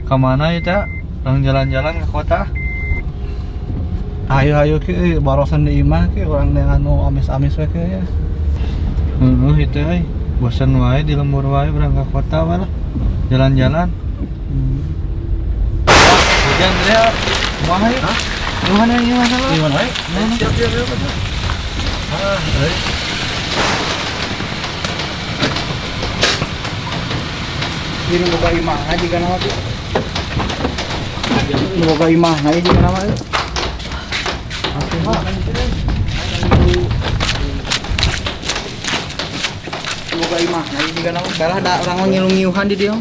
Kemana itu ya? Orang jalan-jalan ke kota. Ayo ayo ki barosan di imah ki urang dengan nu amis-amis we ki ya. Heeh, itu euy. Bosan wae di lembur wae urang ke kota wae lah. Jalan-jalan. Hujan teh ya. Kumaha ieu? Gimana ieu masalah? Gimana we? Siap siap siap. Ah, euy. Jadi boga imah juga nama tuh. Boga imah juga nama tuh. Boga imah juga nama. Kalah ada orang ngilu-ngiuhan di dia.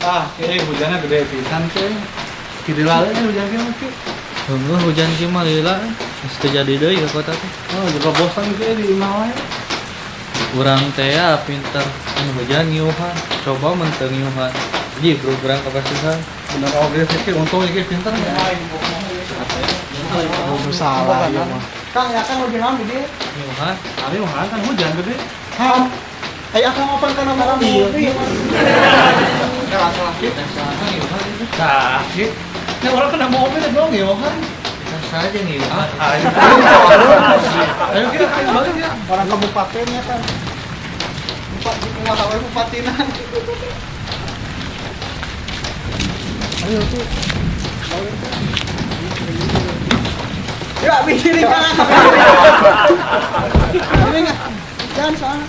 Ah, ki hujannya gede pisan ki. Ki dilale hujan ki mah ki. Heeh, hujan kieu mah lila. Geus teu jadi deui ke kota teh. Oh, juga bosan ki di imah wae. Urang teh ya pinter anu hujan ngiuhan. Coba mun teu ngiuhan. Jadi bro urang kapasitas. Bener oge sih ki, untung iki pinter ya. Oh, salah ieu mah. Kang, ya kan lebih naon di dia. Ngiuhan. Ari mah kan hujan gede. Hah? Ayo akang open kana barang mobil. Ya salah ki. Saha ngiuhan itu? Tah, ki. Ini orang kena mobil dong ya kan. Saha aja ngiuhan. Ayo, ayo kita ayo balik ya. Orang kabupatennya kan. Bupati kumaha we bupatina. Ayo tuh. Ya, berdiri jangan. Ini enggak. Jangan soalnya.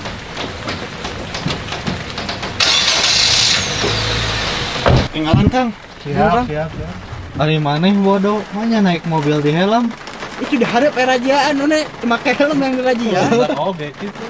Tinggalan Kang. Siap, siap, siap. Ari maneh bodoh, manya naik mobil di helm. Itu di hareup rajaan une make helm yang di rajia. Oke, gitu.